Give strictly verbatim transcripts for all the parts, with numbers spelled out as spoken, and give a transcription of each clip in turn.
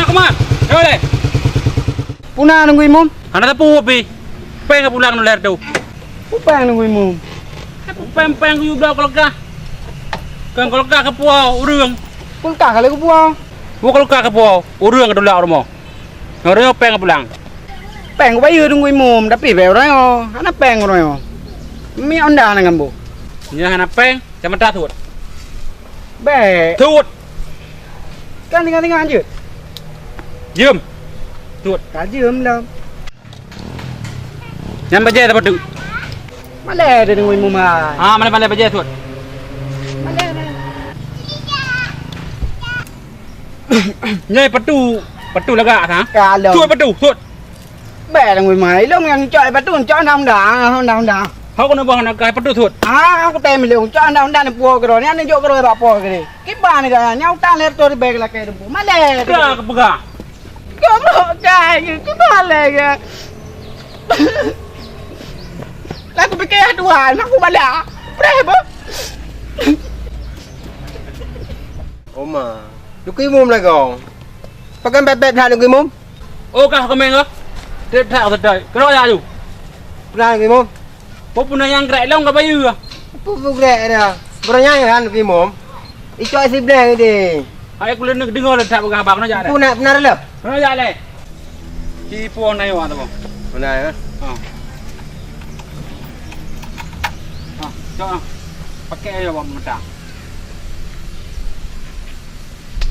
Kuman, nyoe lé. Puna Teungku Imum? Hana sapeue pih. Péng ka pulang lom lhèe reutôh. Peue péng Teungku Imum? Peue péng-péng keu bloe kulkas. Kan kulkas keupeue ureueng. Kulkas ka lheueh keupeue? Peue kulkas keupeue? Ureueng ka tulak rumoh. Ngon ureueng péng ka pulang. Péng kubayeue Teungku Imum, tapi bèk uroe nyoe. Hana péng uroe nyoe. Miet Honda na ngon boh. Nyoe hana péng. Camata thot. Bèk. Thot. Kan tinggai-tinggai jeuet. Jeuem. Thot. Ka jeuem lom. Nyan bajèe sapeue tu? Malèe deh Teungku Imum hai. Ah, malèe-malèe bajèe thot. Malèe, malèe. Nyoe patu, patu lagak ha? Ka lom. Thot patu, thot. Bèk Teungku Imum hai, ilôn nyang cok patu, cok undang-undang, undang-undang. Hok keuneuk boh aneuk kah patu thot. Ah, aku tem ilôn, cok undang-undang ni puwoe keudroe, nyan jok keudroe bak po keudeh. Kiban ni kan, nyang utang lhèe reutôh ribèe lakèe teumpu. Malèe. Peugah, peugah. Goblok kai, keumalèe kan. Lah kupike Tuhan, aku balak. Preh beuh. Oma, Teungku Imum lagong. Pakon bèk-bèk that Teungku Imum? Oh, kah keumeung kah? Trép that seutôt. Keudroe jak aju. Peue na Teungku Imum? Peue-peue na nyang grek lom ka bayeue. Peue-peue grek dah. Beurangnya kan Teungku Imum. Icok sibleh gede. Hai kulôn deungoe le that peugah haba keunoe jak le. Peue na, peue na le? Keunoe jak le. Ci puwoe na yoh atawa? Peue na ya? Ha. Ha, cok ah. Pakai aja bak mata.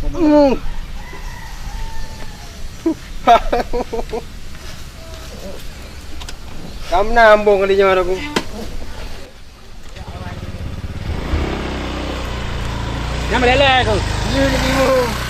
Hmm. Kam na ambong kali nyawa aku. Nyang meleleh tu. Ni, ni, ni.